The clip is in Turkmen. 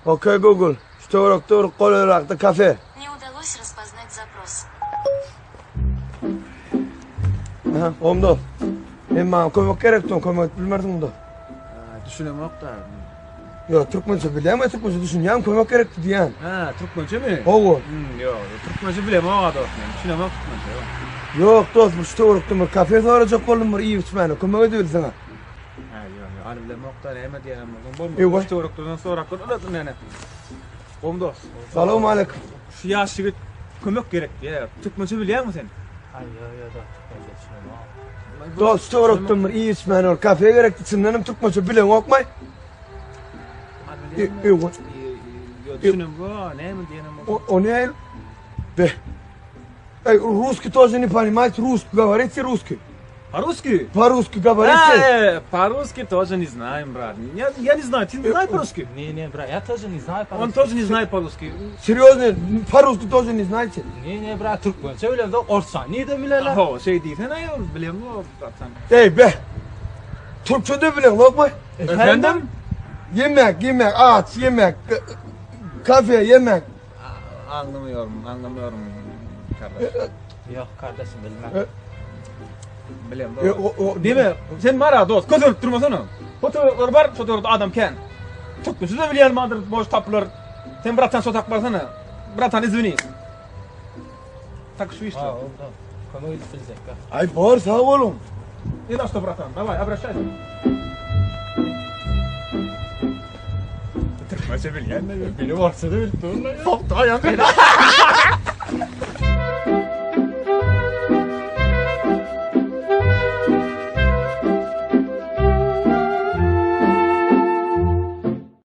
Okey Google, şu töwerekde bir golaýrakda kafe. Не удалось распознать запрос. Aha, onda. Men maňa kömek gerek diýen, kömek edip bilmersiň onda. Düşünemok-da. Ýok, türkmençe bilýän, türkmençe düşünýän, kömek gerek diýýän. Ha, türkmençemi? Hawa. Hmm, ýok, türkmençe bilemok-a dost men. Düşünemok türkmençe. Ýok, dost, bu şu töwerekde bir kafe sorajak boldum, bir iýip içmäne kömek edibilseň. Ha, ýok, ýok, any bilemok-da, näme diýenem bolsaň bolmaz. Ewa. Şu töwereklerden sorap gör, ýa näme. Gom dost. Salam aleyküm. Şu ýaş ýigit kömek gerek diýýär. Türkmençe bilýäňmi sen? Aý, ýok, ýok, dost, türkmençe düşünemok. Dost, şu töwerekde bir iýip içmäne bir kafe gerekdi, çyndanam türkmençe bileňokmy? Ewa. Ýok, düşünemok, näme diýenem bolsaň. O, o ne? Be. Ey, русский тоже не понимаете, русский говорите русский. По-русски? По-русски говорите. Э, по-русски тоже не знаем, брат. Я, я не знаю, ты знаешь по-русски? Не, не, брат, я тоже не знаю Он по-русски. тоже не знает по-русски. Серьезно, по-русски тоже не знаете? Не, не, брат, türkmençe bilemde orsça nirden bilerler? Ho, şey diýsene aýol, bilemok, bratan. Ey be. Türkçe de bilen lokma. Efendim? Yemek, yemek, aç, yemek, k- kafe, yemek. Anlamıyorum, anlamıyorum kardeş. Ýok, kardeşim bilmem. Bilemok. E, o, o, Diýme, sen mara dost, közelip durmasana. Fotoğraflar bar, fotoğrafda adam kän. Türkmençe de bilýän bardyr, boş tapylar. Sen bratan şo tak barsana. Bratan izwini. Tak şu işte. Ha, oldu. Kömek edip biljek. Ay bor sag boluň. Ne da что, братан, давай, обращайся. Türkmençe bilýän, Biri orsça da bilip durlar. Soktu aýak.